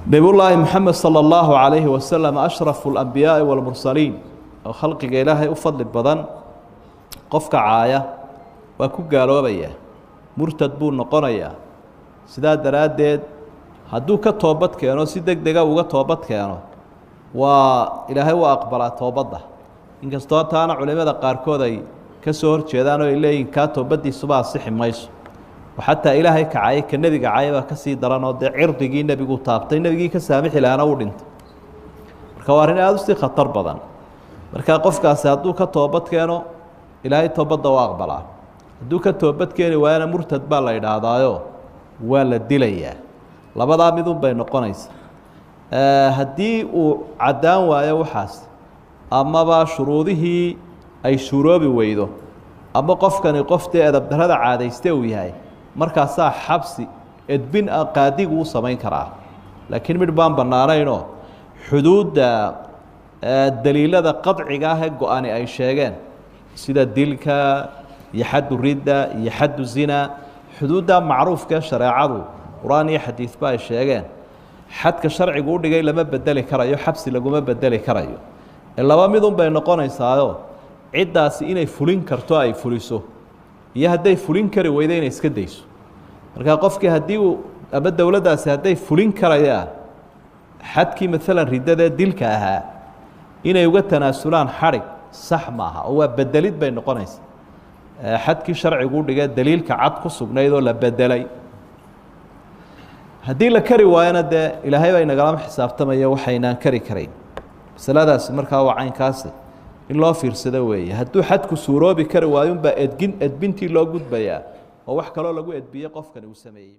Nebiyullaahi Moxamed sala allahu calayhi wasalam, ashrafu alambiyaai waalmursaliin, oo khalqiga Ilaahay u fadli badan, qofka caaya waa ku gaaloobaya, murtad buu noqonayaa. Sidaa daraaddeed hadduu ka toobad keeno, si deg dega uga toobad keeno, waa Ilaahay waa aqbalaa toobadda. Inkastoo taana culimada qaarkood ay ka soo hor jeedaan oo ay leeyihin kaa toobaddiisuba asixi mayso, oo xataa Ilaahay kacay ka nebiga cay baa kasii daran, oo dee cirdigii nebigu taabtay, nebigii ka saamixi lahaana uu dhintay. Marka waa arrin aada usii khatar badan. Marka qofkaasi hadduu ka toobad keeno, Ilaahay toobadda waa aqbalaa. Hadduu ka toobad keeni waayana, murtad baa la idhaahdaayo waa la dilayaa. Labadaa midun bay noqonaysa. Haddii uu caddaan waayo waxaas, amaba shuruudihii ay suuroobi weydo, ama qofkani qof dee edabdarrada caadayste uu yahay, markaasaa xabsi edbin ah qaadigu u samayn karaa. Laakiin midh baan bannaanaynoo xuduudda daliilada qadciga ah ee go-ani ay sheegeen, sida dilka iyo xaddu ridda iyo xaddu zina, xuduudda macruufka ee shareecadu qur-aan iyo xadiidba ay sheegeen, xadka sharcigu u dhigay lama bedeli karayo, xabsi laguma bedeli karayo. Laba midun bay noqonaysaayo: ciddaasi inay fulin karto ay fuliso, iyo hadday fulin kari weydo inay iska dayso. Marka qofkii haddii uu ama dowladdaasi hadday fulin karayaan xadkii maalan riddadee dilka ahaa, inay uga tanaasulaan xadhig sax maaha, oo waa bedelid bay noqonaysa xadkii sharcigu u dhigee daliilka cad ku sugnayd oo la bedelay. Haddii la kari waayona, dee Ilaahay baa inagalama xisaabtamaya waxaynaan kari karayn. Masaladaasi markaa waa caynkaasi, in loo fiirsado weeye. Hadduu xadku suuroobi kari waayo unbaa edgin edbintii loo gudbayaa, oo wax kaloo lagu edbiyey qofkani uu sameeyey.